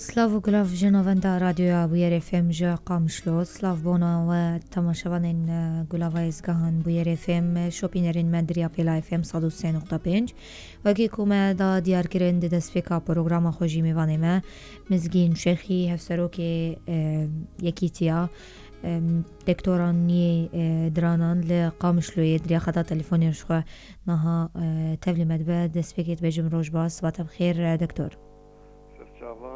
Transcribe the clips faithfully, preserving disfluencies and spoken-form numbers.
Silav û gulav ji navenda Radyoya Bûyerê F M ji Qamişlo. Silav bona we temaşevanên, e, gulava êzgahan Bûyerê F M, şopînerên me di riya pêla F M sed û sê nokta pênc. Wekî ku me da diyar kirin, di destpêka programa xwe jî mêvanê me Mizgîn Şêxî, hevserokê, e, Yekîtiya, e, Doktoran yê, e, Diranan li Qamişloyê di riya xeta telefonê ji xwe niha, e, tevlî me dibe. Destpêkê dibêjim roj baş, siba te bi xêr, e, doktor. Serçava,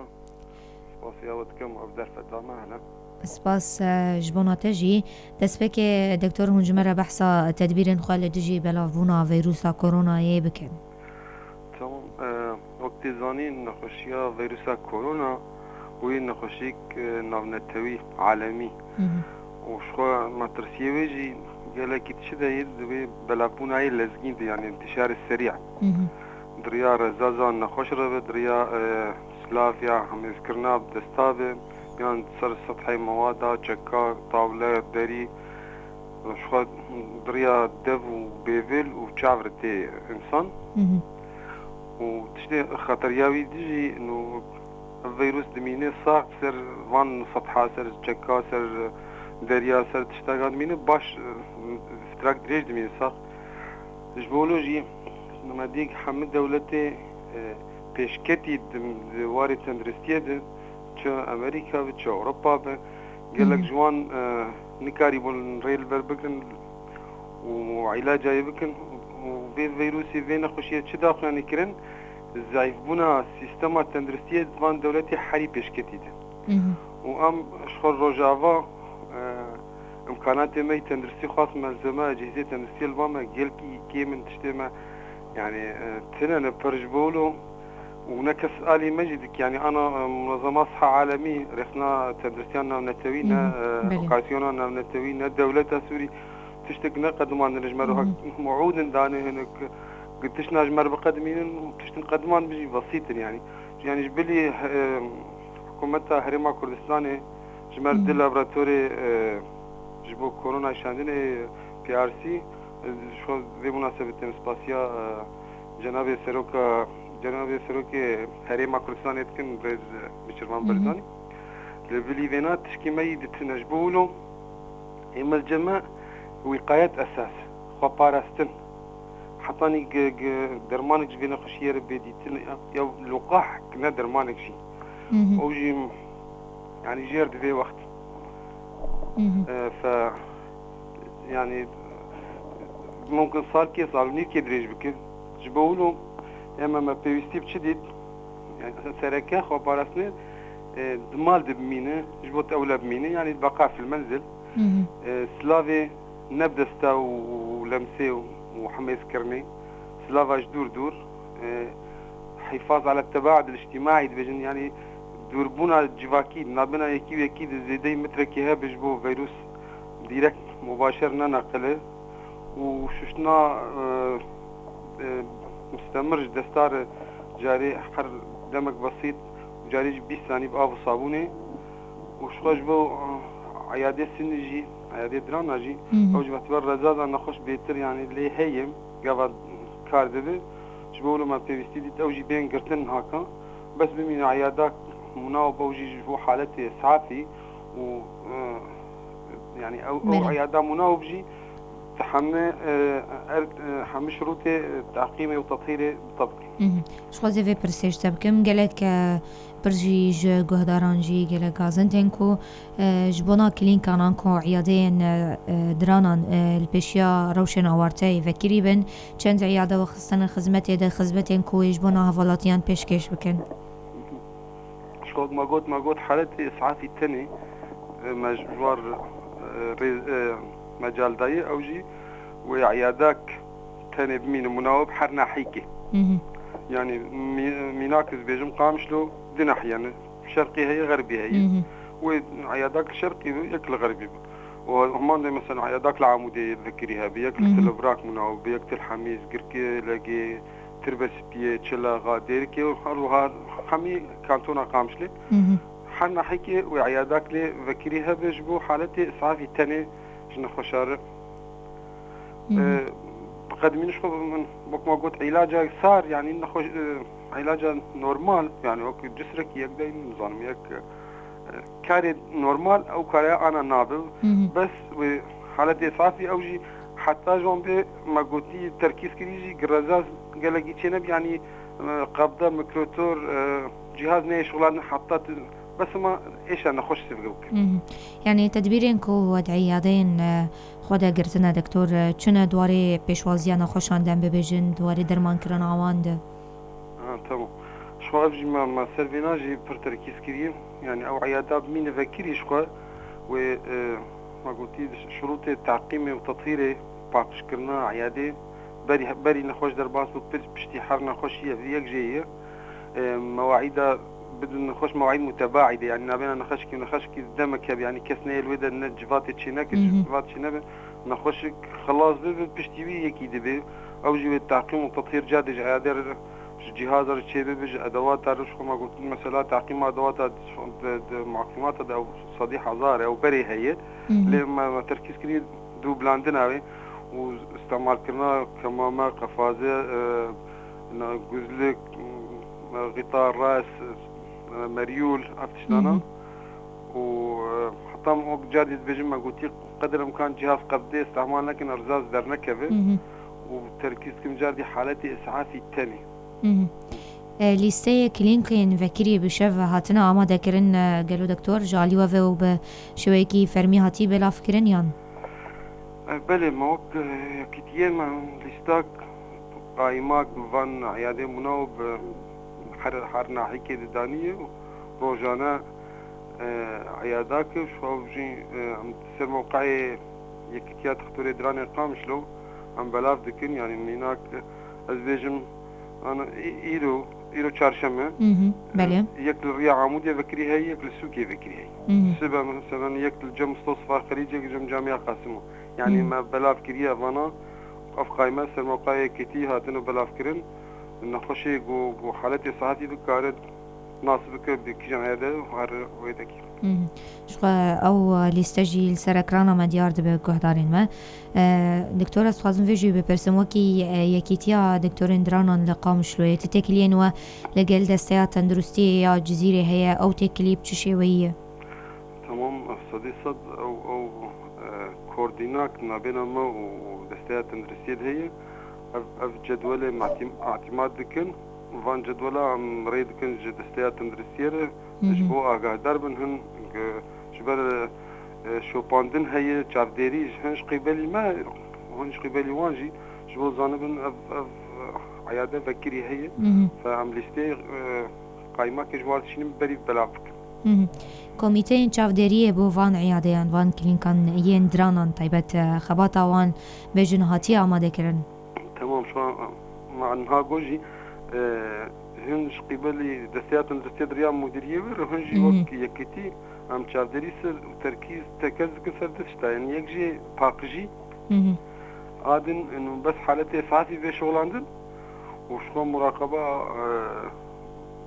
spasiya we dikim, ev derfeta me hene. Spas, e, ji bona te jî. Destpêkê, doktor, hûn ji me re behsa tedbîrên xwe li dijî belavbûna vîrusa koronayê bikin. Tamam, e, wek tê zanîn, nexweşiya vîrusa korona wê nexweşiyek, e, navnetewî, alemî. Hı hı. Û ji xwe metirsiyê wê jî gelekî diçe de yê di wê belavbûna yê lezgîn de, yanî intişarê serî. Hı hı. Di riya rezazan nexweş re be, di riya, e, silav ya hemêzkirina bi desta be, yan ser sethê mewada, çeka, tawle, derî, ji xwe di riya dev û bêvil û çav re tê însan. Hı hı. Û tiştê xeteriya wî dijî, nû ev vîrus dimîne sax ser van setha, ser çeka, ser deriya, ser tişteka dimîne baş, e, fitrak dirêj dimîne sax. Ji bo wilo jî, me dî hemî dewletê, e, pêşketî di, di warê tenduristiyê de, çi Amerîka be, çi Ewropa be, gelek Hı hı. ji wan, e, nikarîbûn rê li ber bikin û îlaca yê bikin û vê vîrusê, vê nexweşiyê çi daxuyanî kirin, zayîfbûna sîstema tenduristiyê di van dewletê herî pêşketî de. Hı hı. Û em ji xwe Rojava, e, îmkanatê me yê tenduristî xwest me li ser me, cihizê tenduristiyê li ba me gelkî kêm in, tiştê me, yanî, e, tune ne pir ji bo wilo û ne kes alî me jî dike. Yanî ana, e, Munezema Siha Alemî, Rêxistina Tenduristiya Navnetewî, ne, Hı hı. e, Belê. Lokasyona navnetewî, ne dewleta Sûrî tiştek ne qedimandine ji me re. Hı hı. Hek mewûdin dane hinek ku tiştna ji me re biqedimînin û tiştin qediman bijî besît in yanî. Yanî ji bilî, e, hikûmeta Herêma Kurdistanê ji me re Hı. di laboratorê, e, ji bo korona şandinê, P R C, e, ji xwe vê munasebetê em spasiya, e, cenabê seroka, cenabê serokê Herêma Kurdistanê dikin, birêz, e, Biçirvan Hı hı. Berzanî. Li bilî vêna tişkî me yî ditine ji bo wilo ê me li cem me wîqayet esas, xweparastin. Hetanî ge-, ge-, dermanek ji vê nexweşiyê re bê dîtin, ya, ya luqah ne dermanek jî. Hı hı. Ew jî, yanî jêr divê wext. Hı hı. E, fe, yanî, mumkin salkê, sal û nîvkê dirêj bike. Ji bo wilo, ema me pêwîstî bi çi dît? Yanî, sereke xweparastinê, e, di mal de bimîne, ji bo te ewle bimîne, yanî beqa fil menzil. Hı hı. E, silavê ne bi desta û, û lemsê û, û hemêzkirinê, silava ji dûr dûr, e, hifaz ala tebaud el-îctimaî dibêjin, yanî dûrbûna civakî, nabêna yekî û yekî de zêdeyî metrekê hebe ji bo vîrus dîrekt mubaşer neneqile û şuştina, e, e, mustemir ji desta re carê her demek besît û carê jî bîst sanî bi av û sabûnê û ji xwe ji bo, e, eyadê sinî jî, eyadê dirana jî, Hı hı. ew ji behtiber rezaza nexweş bêtir, yanî lê heye, gava kar dibe. Ji bo wilo me pêwîstî dît ew jî bên girtin haka. Bes bimîne eyadak mûnaw be, ew jî ji bo haletê îsafî û, e, yanî ew, ew Belê. eyada mûnaw be jî, te hemî, e, er, e, hemî şirûtê, e, teqîmê û tethîrê bi te bike. Mhm. Ji xwe zê vê pirsê ji te bikim. Gelek, e, pir jî ji guhdaran jî gelek gazin tên ku, e, ji bona klînkanan ku îyadeyên, e, e, diranan, e, li pêşiya rewşên awarte yê vekirî bin, çend îyade we xistine xizmetê de, xizmetên ku wê ji bona hevalatiyan pêşkêş bikin? Ji xwe me got, me got haletê îsafî tenê, e, me ji war, e, rê-, e, mecal daye, ew jî wê îyadak tenê bimîne, mûnawe bi her nahîkê. Mhm. Yanî mî-, mînak ez bêjim Qamişlo du nahiye ne. Şerqî heye, Xerbî heye. Mhm. Wê îyadak li Şerqî be, yek li Xerbî be. Û heman de mesela îyadak li Amûdê vekirî hebe, yek li Mhm. Silivrak mûnawe be, yek Til Hemîz, Girkê, Legê, Tirbespiyê, Çilaxa, Dêrikê û her wiha hemî kantona Qamişlê. Mhm. Her nahîkê wê îyadak lê vekirî hebe ji bo haletê îsafî tenê ji nexweşa re. Mhm. E, bi qedimîn ji xwe min, wek me got, îlaca sar, yanî nexweş-, e, îlaca normal, yani wek cisirekî yek deyî, nizanim yek, e, karê normal ew kareya ana nabe. Hı hı. Bes wê haletê safî ew jî heta ji wan bê me gotî terkîz kirî jî girezaz gelekî çênebî, yani, e, qebde, mikrotor, e, cihaz neyê şixulandin heta tu, bes ma êşa nexweş sivge bikin. Hı hı. Yani tedbîrên ku we di îyadeyên, e, xwe de girtine, doktor, e, çi ne di warê pêşwaziya nexweşan de em bibêjin, di warê dermankirina wan de? Ha, tamam. Ji xwe ev jî me, me ser vêna jî pir terkîz kiriye. Yani ew îyada bimîne vekirî ji xwe wê, e, me gotî şurûtê teqîmê û tethîrê, paqijkirina îyadê berî, berî nexweş derbas bû, pir-, piştî her nexweşî ev yek jê ye. E, mewaîda bidin nexweş, mewaîd mutebaîde, yani nabêna nexweşkî û nexweşkî demek hebe, yani kes neyê li wê de ne civatê çêneke, Hı hı. civat çênebe, nexweşik xilas bibe, piştî wî yekî dibe. Ew jî wê teqîm û tethîr carê ji îyadê re, ji cihazê re çêbibe, ji edewata re, ji xwe me gotin mesela teqîma edewata di, di, di muqîmata de ew sedî hezar e, ew berê heye. Hı hı. Lê me, me terkîz kirî dûbilandina wê û îstemalkirina kemame, qefaze, e, na, guzlik, e, qîta res, e, meryûl, ev tiştana. Hı hı. Û, e, heta em wek carî dibêjin, me gotî qedir imkan cihaz qebdê îstehmal nekin, erzaz dernekeve. Hı hı. Û terkîz dikim carî haletê îsafî tenê. Hı hı. E, lîsteyê klînkên vekirî bi şev hatine amadekirin, e, gelo doktor ji alî we ve û bi şêweyekî fermî hatî belavkirin yan? E, belê, me wek, e, yekîtiyê me lîstek qaymak bi van îyadê mûna û bi her, her nahîkê de danî ye û rojane, e, îyada ke ji xwe jî, e, em ser mewqeyê Yekîtiya Dixtorê Diranê Qamişlo em belav dikin, yanî mînak ez bêjim, ana, î-, îro, îro çarşeme, Hı hı, belê. e, yek li riya Amûdê vekirî heye, yek li sûkê vekirî heye. Hı hı. Sibe mesela yek li cem Mustafa Xelîcê, yek li cem Camiya Qasimo. Yani Hı. me belav kiriye vana, ev qayme ser mewqeya yekîtî hatine belavkirin. Nexweşê ku, ku haletê sihahî dikare nas bike bi kîjan êde her wê dekî. Hı hı. Ji xwe ew lîste jî li ser ekrana me diyar dibe guhdarên me. E, doktor, ez dixwazim vê jî bipirsim, wekî, e, Yekîtiya Doktorên Diranan li Qamişloyê, ti têkiliyên we li gel Desteya Tenduristiyê ya Cizîrê heye, ew têkilî bi çi şêweyî ye? Tamam, sedî sed ew, ew, e, koordînak nabêna me û, û Desteya Tenduristiyê de heye. Ev, ev cedwelê me îtim-, îtîmat dikin. Van cedwela em rê dikin ji Desteya Tenduristiyê re, Hı hı. ji bo agahdar bin hin, ge-, ji ber, e, şopandin heye, çavdêrî ji hin ji qîbelî me, hin ji qîbelî wan jî, ji bo zanibin ev, ev, e, îyade vekirî heye. Hı hı. Fe em lîsteyê, e, qaymakê ji war dişînin berî belav bikin. Hı hı. Komîteyên çavdêriyê bo van îyadeyan, van klînkan yên diranan taybet, e, xebata wan bêjin hatiye amadekirin? Tamam, şu an, ma niha got jî, e, hin ji qîbelî Desteya Tenduristiyê di riya Mudiriyê ve re, hin jî Hı hı. wek yekîtî em çavdêrî ser û terkîz tekez dikin ser du tişta. Yani yek jî paqijî, Hı hı. a din, eno bes haletê safî vê şolandin û ji xwe muraqeba, e,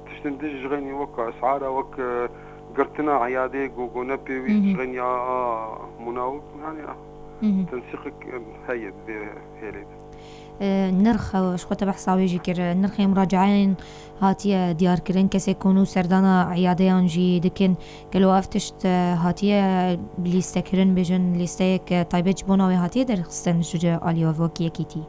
tiştin din jî ji xeynî wek esara, wek, e, girtina îyadê, go, go ne pêwîst, Hı hı. ji xeynî a, a mûna wek, yani, a, Hı hı. tensîqek, e, heye di vê hêlê de. E, nirx, e, ji xwe te behsa wê jî kir, e, nirxê muracaeyên hatiye diyarkirin, kesê ku nû serdana îyadeyan jî dikin, gelo ev tişt, e, hatiye lîstekirin, bêjin lîsteyek, e, taybet ji bona wê hatiye derxistin ji alî we wekî yekîtî?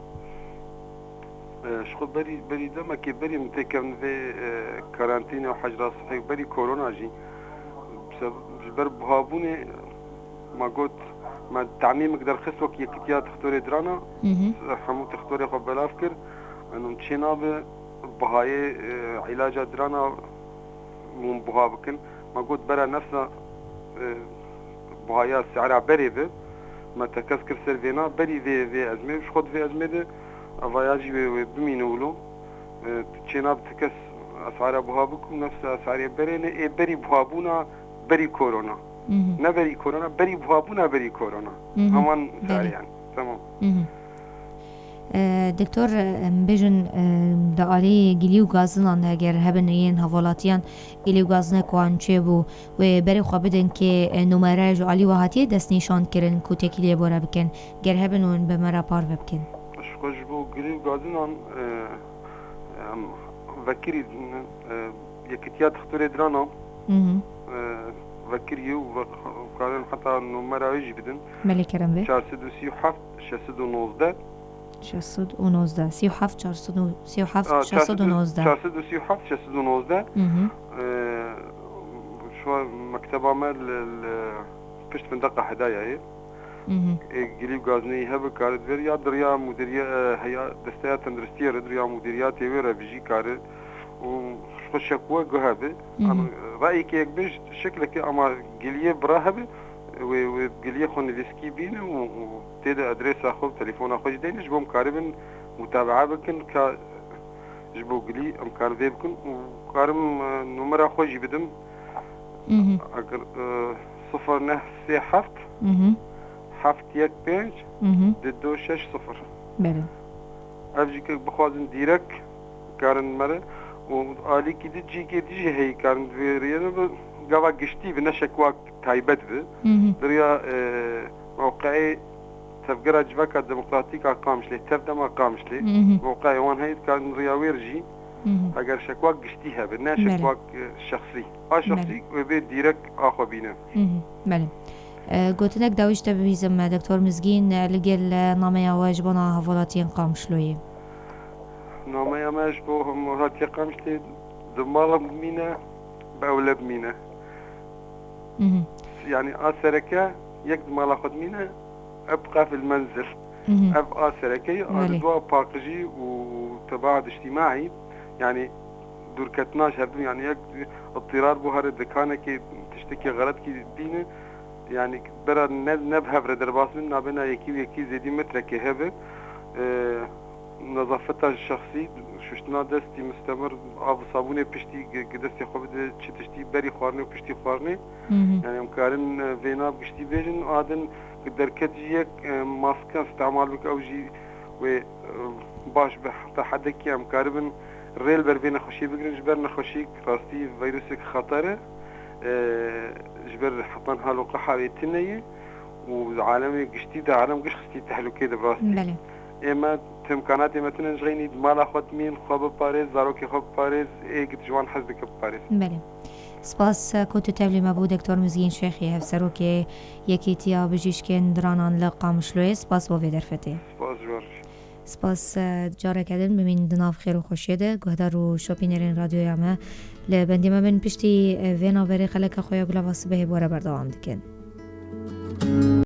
E, ji xwe berî, berî demekê berî min têkevin vê, e, karantîne û hecra sihê û berî korona jî. Seb-, ji ber buhabûnê, ma got, me temîmek derxist wek Yekîtiya Dixtorê Dirana, Hı hı. hemû dixtorê xwe belav kir. Eno çê nabe bihayê, e, îlaca dirana hûn buha bikin. Me got bera nefsa, e, buhaya sehra berê be. Me tekez kir ser vêna, berî vê, vê ezmê, ji xwe di vê ezmê de, evaya jî wê, wê bimîne wilo. E, tu çêna bi ti kes esara buha bik û nefsa esarê berê ne, ê berî buhabûna berî korona. Hı hı. Ne berî korona, berî buhabûna berî korona. Hı hı. Heman Belê. sare yani. Tamam. Hı hı. E, doktor, em bêjin, e, di alî gilî û gazinan de eger hebin yên hevalatiyan gilî û gazinek wan çêbû, wê berê xwe bidin kê, e, numere ji alî we hatiye destnîşan kirin ku têkiliyê bore bikin. Ger hebin hûn bi me re parve bikin. Ji xwe ji bo gilî û gazinan, e, em, Vekirî, e, Yekîtiya Dixtorê Dirana, Mhm. e, vekirî û ve-, karin heta numera wê jî bidin. Belê, kerem be. Çar sed û sî û heft, şeş sed û nozdeh. Şeş sed û nozdeh. Sî û heft, çar sed û sî û heft, Aa, şeş sed û nozdeh. Çar sed û sî û heft, şeş sed û nozdeh. Mhm. E, şu an mekteba me li, li pişt Findeqa Hedayayê. Mhm. E, gilî û gazneyî hebe kare divêr ya di riya mudiriye, e, heya desteya tenduristiyê re, di riya mudiriyatê wê re bijî kare û xwe şekwe guh hebe. Mhm. Ama rayekê yek bêj şeklekê ama giliyê bira hebe, wê, wê giliyê xwe nivîskî bîne û, û tê de adresa xwe, telefona xwe jî deyne, ji bo em karibin mutabaa bikin ka ji bo gilî em karin vê bikin û karim, e, numera xwe jî bidim. Mhm. Eger, e, sifir neh sê heft, Mhm. heft yek pênc, Mhm. du du şeş sifir. Belê. Ev jî ke bixwazin dîrek karin mere û alîkî di cîkê dî jî heyî karin divêriyene bi gava giştî bi ne şekwak taybet bi. Mhm. Di riya, e, mewqeyê tevgera civaka demokratîk a Qamişlê, tevdema Qamişlê, Mhm. mewqeyê wan heye dikarin riya wê re jî, Mhm. eger şekwak giştî hebe, ne Belê. şekwak, e, şexsî. A şexsî Belê. wê bê dîrek a xwe bîne. Mhm. Belê. E, gotinek dawî ji te bibîzim, e, Doktor Mizgîn, e, li gel, e, nameya we ji bona hevwelatiyên Qamişloyê. Nameya me ji bo hevwelatiyê Qamişlê di mala bimîne, bi ewle bimîne. Mhm. Yani a sereke yek di mala xwe dimîne, ebqa fil menzil. Mhm. Ev a sereke ye, a Belê. di dua paqijî û tebaud îctîmaî, yani dûrketina ji hevdû, yani yek îtîrar bû here dikanekê tiştekî xeretkî bîne, yani bera ne, ne bi hev re derbas bin, nabêna yekî û yekî zêdî metrekê hebe. Ee, nezafeta şexsî, şuştina destî mistemir, av û sabûnê piştî gi, gi destê xwe bide, çi tiştî berî xwarinê û piştî xwarinê. Mhm. Yani em karin, e, vê nav giştî bêjin, a din gi derket jî yek, e, maske îstemal bike, ew jî wê, e, baş be, heta hedekî em karibin rê li ber vê nexweşiyê bigirin, ji ber nexweşiyek rastî vîrusek xeter e, e, ji ber heta niha loqa hawê tune ye û di alemê giştî de alem giş xistî tehlûkê de bi rastî. Belê. Ê me, tu îmkanatê me tune, ji xeynî di mala xwe dimîn, xwe biparêz, zarokê xwe biparêz, ê gi ji wan hez dike biparêz. Belê. Spas, e, ku tu tevlî me bû, Doktor Mizgîn Şêxî, Hevserokê Yekîtiya Bijîşkên Diranan li Qamişloyê. Spas bo vê derfetê. Spas ji we re. Spas, e, careke din bimîn di nav xêr û xweşiyê de. Guhdar û şopînerên radyoya me, li bendê me bin, piştî, e, vê navberê xeleka xwe ya Gulava Sibehê bi we re berdewam dikin.